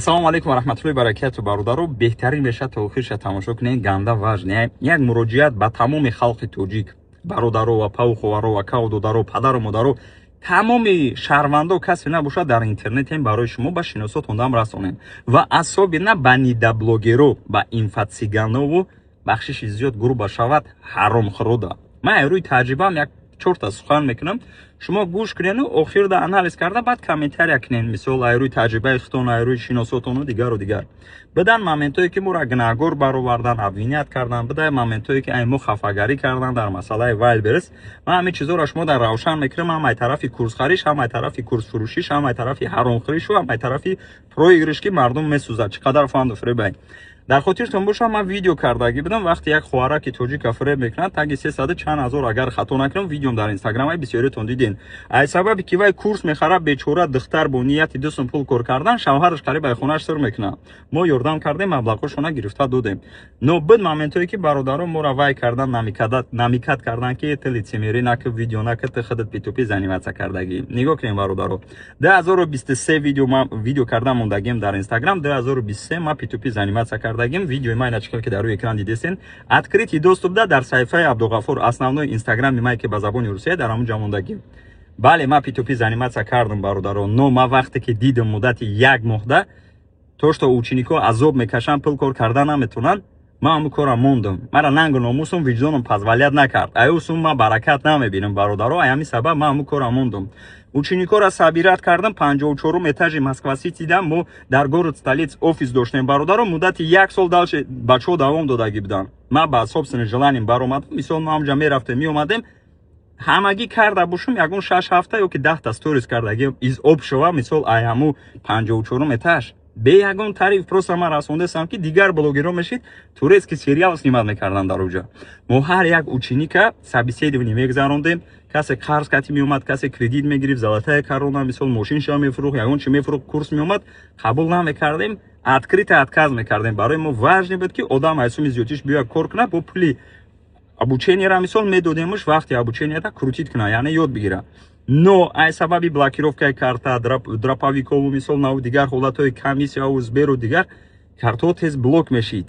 Ассалому алайкум ва раҳматуллоҳи баракату, бародаро. Беҳтарин мешавад, то охирша тамошо кунед, ганда важный. Як муроҷиат ба тамоми халқи тоҷик, бародаро ва паву ховаро ва каву додаро, падару модаро, тамоми шаҳрвандо, касе набошад, дар интернетем барои шумо ба шиносотондам расонем ва особенно ба недоблогеро, ба инфоцыганову, бахшиши зиёд, грубо шавад, ҳаромхӯрода. Ман рӯи таҷрибаам як чорта сухан мекунам, шумо гӯш кунену охирда анализ карда, баъд комментария кунен. Мисол, айрӯи таҷрибаи худтон, айрӯи шиносотону дигару дигар. Бидан моментое, ки моро гунаҳгор баровардан, обвинять кардан, бидай моментое, ки ай мо хафагарӣ кардан дар масъалаи Вайлберс. Ман ҳамин чизоро шумо дар равшан мекунам, ҳам ай тарафи курсхариш, ҳам ай тарафи курсфурӯшиш, ҳам ай тарафи ҳаромхӯришу, ҳам ай тарафи проигрыш, ки мардум месӯзад, чӣ қадар фанду фиребай. Дар хотиртон бошад, ман видео кардагӣ будам, вақте як хоҳараки тоҷика фиреб мекунад, таги сесаду чанд ҳазор, агар хато накунам, видеом дар Инстаграм, ай бисёритон диден. Ай сабаби ки вай курс мехарад, бечора духтар, бо нияти 2 сум пул кор кардан, шавҳараш қариб ай хонаш сир мекунад. Мо ёрдам кардем, маблағҳошона гирифта додем. Но буд моментое, ки бародарон моро вай кардан, намекать кардан, ки ты лицемерӣ наки, видео наки, ты худат P2P заниматься кардагӣ. Нигоҳ кунем, бародаро, 2023 видео ма видео карда мондагим дар Инстаграм. 2023 ма P2P заниматься кардагим. Видеои ман ина ки дар рӯи экран дидесен, открытый доступ да дар саҳифаи Абдуғафур, основной инстаграми май, ки ба забони русия, дар ҳамун ҷа мондагим. Бале, ма P2P заниматься кардам, бародаро, но ма вақте ки дидам, муддати як моҳда то что ученико азоб мекашанд, пул кор карда наметавонанд, ман ҳамун кора мондам. Мара нангу номусум, виҷдоном позволять накард. Аюсум ман баракат намебинам, бародаро. Ай ҳамин сабаб ман ҳамун кора мондам. Ученикора собирать кардам. 54-ум этажи Москва Ситида мо дар город столиц офис доштем, бародаро. Муддати як сол дальше бачаҳо давом додагӣ буданд. Ман ба собственным желанием баромадам. Мисол, мо ҳамҷа мерафтем, меомадем. Ҳамагӣ карда бошум ягон 6 ҳафта ё ки 10-та сторис кардагӣ из общего. Мисол, ай ҳаму 54-ум этаж бе ягон тариф, просто ман расондасам, ки дигар блогерҳо мешид, турецкий сериал снимать мекарданд дар оҷа. Мо ҳар як ученика собеседование мегузарондем. Касе қарз кати меомад, касе кредит мегирифт, золотая корона, мисол, мошинша мефурӯхт, ягон чи мефурӯхт, курс меомад, қабул намекардем, открыто отказ мекардем. Барои мо важный буд, ки одам айсуми зиёдтиш биёяд, кор кунад. Бо пули обучениера, мисол, медодемуш, вақти обученияда крутить кунад, яъне ёд бигирад. Но ай сабаби блокировкаи карта, драповикову, мисол, наву дигар ҳолатҳои комиссияву Сберу, дигар картҳо тез блок мешид.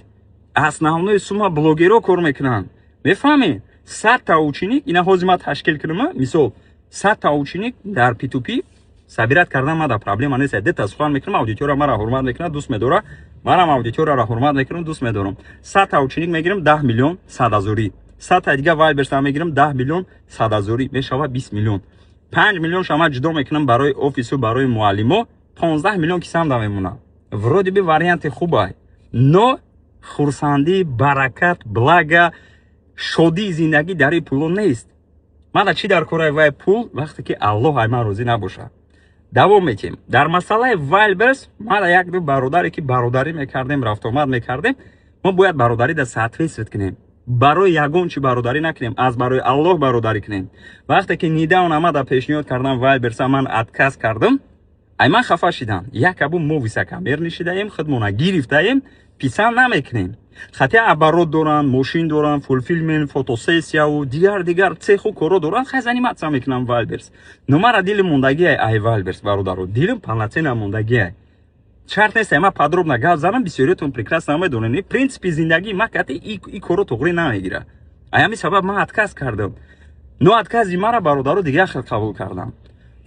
Основной сумма блогерҳо кор мекунанд, мефаҳмед? 100-та ученик ина ҳозир ман ташкил кунам, мисол, 100-та ученик дар P2P собирать кардан мада проблема нест. Дета сухан мекунам, аудитория мара ҳурмат мекунад, дӯст медора, манам аудиторияро ҳурмат мекунам, дӯст медорам. 100-та ученик мегирам, 10 миллион садҳазорӣ. 100-та дига Вайлберса мегирам, 10 миллион садҳазорӣ, мешавад 20 миллион. 5 миллион шама ҷудо мекунам барои офису барои муаллимо, 15 миллион кисамда мемонад. Вроде бы варианти хубай, но хурсандӣ, баракат, блага, шодии зиндагӣ дар ин пуло нест. Мана чӣ дар кораи вай пул, вақте ки Аллоҳ ай ман розӣ набошад? Давом метиҳем. Дар масъалаи Вайлберс мана як ду бародаре, ки бародарӣ мекардем, рафтомад мекардем, мо бояд бародарӣ дар соответствовать кунем. Барои ягон чи бародарӣ накунем, аз барои Аллоҳ бародарӣ кунем. Вақте ки недавно омада пешниҳод кардам Вайлберса, ман отказ кардам, ай ман хафа шидам. Якабу мо высокомерный шидаем, худмона гирифтаем, писанд намекунем. Хотя оборот доранд, мошин доранд, фулфилмент, фотосессияву дигар дигар цеху коро доранд, хай заниматься мекунам Вайлберс. Но мара дили мондагиай ай Вайлберс, бародаро, дилим полноценно мондагиай. Шарт нест ма подробно гап занам, бисёриятон прекрасно медонед. Принципи зиндагии ма кати и коро туғрӣ намегира. Ай ҳамин сабаб ман отказ кардам. Но откази мара, бародаро, дигар хел қабул кардам.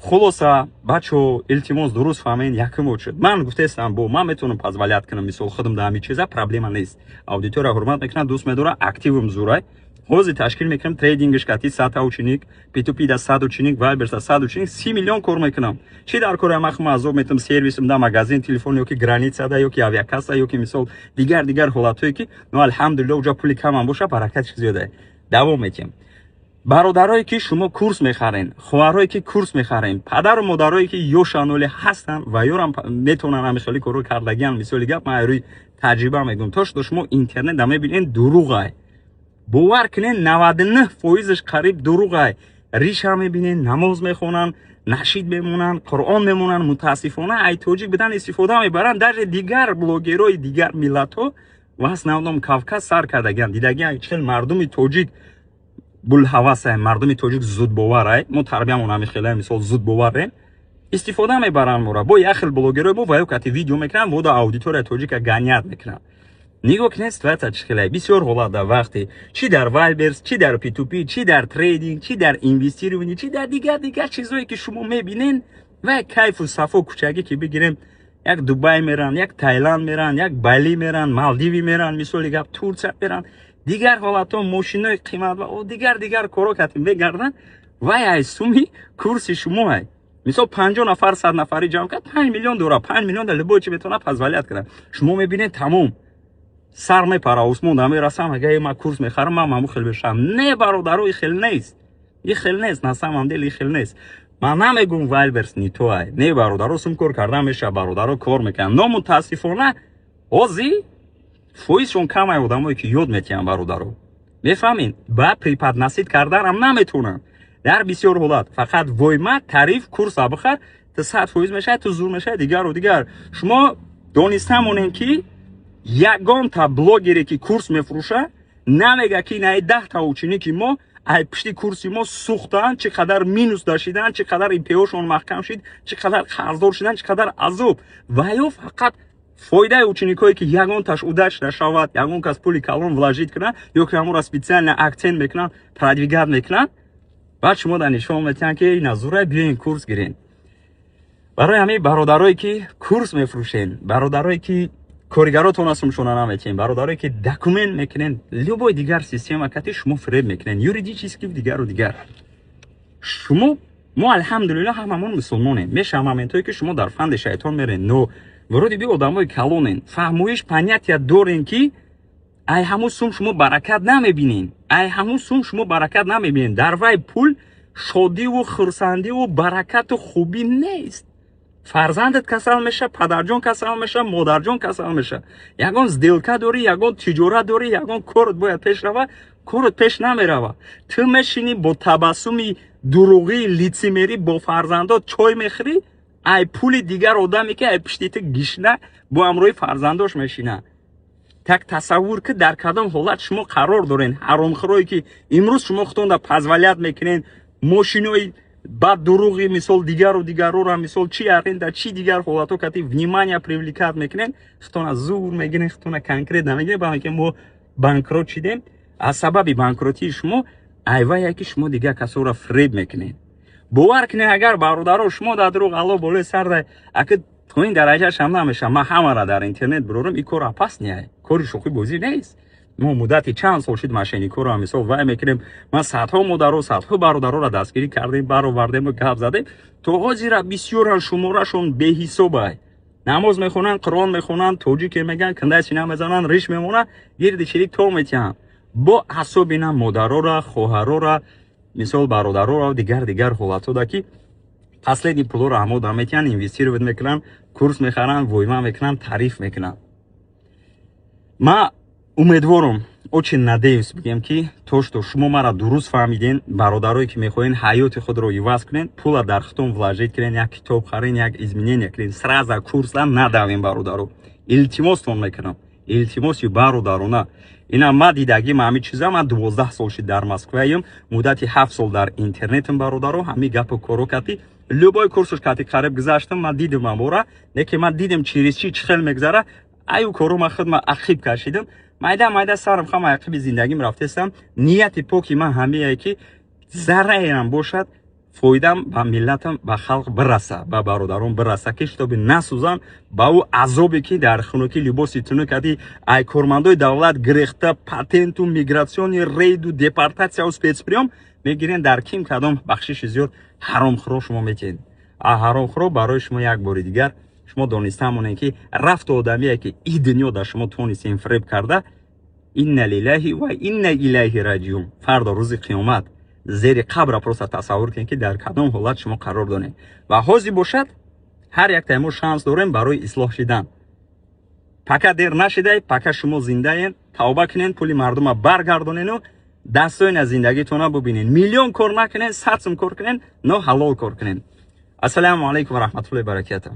Хулоса, бачо, илтимос, дуруст фаҳмед. Якум очередь ман гуфтаистам, бо ман метавонам позволять кунам, мисол, худам дар ҳамин чиза проблема нест. Аудитория ҳурмат мекунад, дӯст медорад, активам зурай. Ҳозир ташкил мекунам трейдингш кати 100-та ученик, P2P да 100 ученик, Вайлберса 100 ученик, 30 миллион кор мекунам. Чӣ дар кори махма азоб метам, сервисм да магазин телефон ёки границада, ёки авиакасса, ёки, мисол, дигар дигар ҳолатҳое, ки, ну, алҳамдулилло, уҷа пули камам боша, баракатш зиёда. Давом метиҳем. Бародарое, ки шумо курс мехарен, хоҳарое, ки курс мехарен, падару модарое, ки ёшаноли ҳастанд ва ёрам метавонанд ҳамин хели корро кардагиан. Мисоли гап, ман рӯи таҷриба мегӯям, то что шумо интернетда мебинед, дурӯғай. Бовар кунед, 99 фоизаш қариб дурӯғай. Риша мебинед, намоз мехонанд, нашид мемонанд, Қуръон мемонанд. Мутаассифона, ай тоҷик будан истифода мебаранд. Даже дигар блогерои дигар миллатҳо в основном Кавказ сар кардагиан, дидагиан, чӣ хел мардуми тоҷик булҳавасай, мардуми тоҷик зудбоварай. Мо тарбиямон ҳамин хеле, мисол, зудбоварем. Истифода мебаранд мора. Бо як хел блогерои мо ва ё кати видео мекунанд, вода аудитория тоҷика гонять мекунанд. Нигоҳ кунед, ситуация чӣ хеле. Бисёр ҳолат дар вақте, чӣ дар Вайлдберриз, чӣ дар P2P, чӣ дар трейдинг, чӣ дар инвестирование, чӣ дар дигар дигар чизое, ки шумо мебинен, ва кайфу сафо кӯчагӣ ки бигирем, як Дубай меран, як Таиланд меран, як Бали меран, Малдиви меран, мисоли гап, Турсия меран, дигар ҳолатҳо, мошинои қимат ва дигар дигар коро кати мегарданд. Вай ай суми курси шумо ай. Мисол, 50 нафар, 100 нафарӣ ҷамъ кард, 5 миллион дора. 5 миллион дар любой чи метавонад позволять кунад. Шумо мебинед, тамом сар мепара, осмон да мерасам. Агар ман курс мехарам, ман маму хел мешавам. Не, бародаро, и хел нест, и хел нест, на самом деле и хел нест. Ман намегум, Вайлдберриз не то ай. Не, бародаро, сум кор кардан меша, бародаро кор мекунанд, но мутаассифона ҳозир фоизшон камай одамое, ки ёд метиҳанд, бародаро, мефаҳмед, ба преподносить карданам наметавонанд. Дар бисёр ҳолат фақат войма тариф курса бихар, ту 100% мешавад, ту зур мешавад, дигару дигар. Шумо дониста монем, ки ягонта блогере, ки курс мефурӯша, намега, ки наи 10-та ученики мо ай пишти курси мо сӯхтаанд, чӣ қадар минус дашиданд, чӣ қадар ИПОшон маҳкам шид, чӣ қадар қарздор шиданд, чӣ қадар азоб. Ва ё фақат фоидаи ученикое, ки ягонташ удачно шавад, ягон кас пули калон вложить кунад, ё ки ҳамонро специально акцент мекунанд, продвигать мекунанд. Баъд шумо дар нишон метиҳанд, ки назура биёен, курс гирен. Барои ҳамин, бародарое, ки курс мефурӯшен, бародарое, ки коригаротон сумшона наметиҳем, бародарое, ки документ мекунен, любой дигар система кати шумо фиреб мекунен, юридически, дигару дигар. Шумо, мо, алҳамдулилла, ҳамамон мусулмонем. Мешава моментое, ки шумо дар фанди шайтон мерен, но вроде бы одамои калонен, фаҳмоиш, понятия дорен, ки ай ҳамун сум шумо баракат намебинен, ай ҳамун сум шумо баракат намебинен. Дар вай пул шодиву хурсандиву баракату хубӣ нест. Фарзандат касал меша, падарҷон касал меша, модарҷон касал меша. Ягон сделка дорӣ, ягон тиҷорат дорӣ, ягон корот бояд пеш рава, корот пеш намерава. Ту мешинӣ, бо табассуми дурӯғӣ, лицемерӣ бо фарзандот чой мехӯрӣ, ай пули дигар одаме, ки ай пишти ту гишна, бо ҳамроҳи фарзандош мешина. Так тасаввур ки дар кадом ҳолат шумо қарор дорен. Ҳаромхӯрое, ки имрӯз шумо худтонда позволять мекунен мошинои баъд дурӯғи, мисол, дигару дигарора, мисол, чи аренда, чи дигар ҳолатҳо кати внимание привлекать мекунен, худтона зур мегирен, худтона конкретно мегирен, ба ки мо банкрот шидем. Аз сабаби банкротии шумо айвае, ки шумо дигар касоро фиреб мекунед. Бовар кунед, агар, бародаро, шумо дар дурӯғ, Алло болои сарда, аки то ин дараҷааш ҳам намешавад. Ман ҳамара дар интернет бирорам, ин кор опасный, кори шӯхӣ бозӣ нест. Мо муддати чанд сол шуд мошенникоро, мисол, вай мекунем. Ман садҳо модаро, садҳо бародароро дастгирӣ кардем, баровардему гап задем. То ҳозира бисёран, шуморашон беҳисобай. Намоз мехонанд, Қуръон мехонанд, тоҷике мегӯянд, кундаи сина мезананд, риш мемонанд, гирди чирик то метиҳанд. Бо асобина модарора, хоҳарора, мисол, бародарора, дигар дигар ҳолатҳода, ки последний пулоро ҳамода метиҳанд, инвестировать мекунанд, курс мехаранд, войма мекунанд, тариф мекунанд. Ма умедворам, очень надеюсь, бигем, ки то что шумо мара дуруст фаҳмиден. Бародарое, ки мехоҳен ҳаёти худро иваз кунен, пула дар худтон вложить кунен, як китоб харен, як изменение кунен, сразу курса надавем. Бародаро, илтимостон мекунам, илтимоси бародарона. Ина ма дидагим ҳамин чиза. Ман 12 сол шид дар Москваем, муддати 7 сол дар интернетам, бародаро. Ҳамин гапу коро кати любой курсуш кати қариб гузаштам. Ман дидим амора, лекин ман дидим через чи, чӣ хел мегузара. Аю коро ман худ ма ақиб кашидам, майда майда сарам хама ақиби зиндагим рафтестам. Нияти поки ман ҳамие, ки зарраеам бошад, фоидам ба миллатам, ба халқ бираса, ба бародарон бираса, ки чтобы насӯзанд ба ӯ азобе, ки дар хунукӣ либоси тунук кади ай кормандои давлат гирехта, патенту, миграционный рейду, депортатсияу, спецприём мегирен. Дар ким кадом, бахшиши зиёд, ҳаромхӯро шумо метиҳед. А ҳаромхӯро барои шумо як бори дигар шумо дониста монед, ки рафту одамие, ки и дунё дар шумо тонистем фиреб карда, инна лиллаҳи ва инна илайҳи раҷиун. Фардо рӯзи қиёмат зери қабра просто тасаввур кунед, ки дар кадом ҳолат шумо қарор доред. Ва ҳозир бошад, ҳар яктаи мо шанс дорем барои ислоҳ шидан. Пока дер нашидай, пока шумо зиндаен, тавба кунен, пули мардума баргардонену дастойна зиндагитона бубинен. Миллион кор накунен, 100 сум кор кунен, но ҳалол кор кунен. Ассалому алайкум ва раҳматуллоҳи баракатуҳ.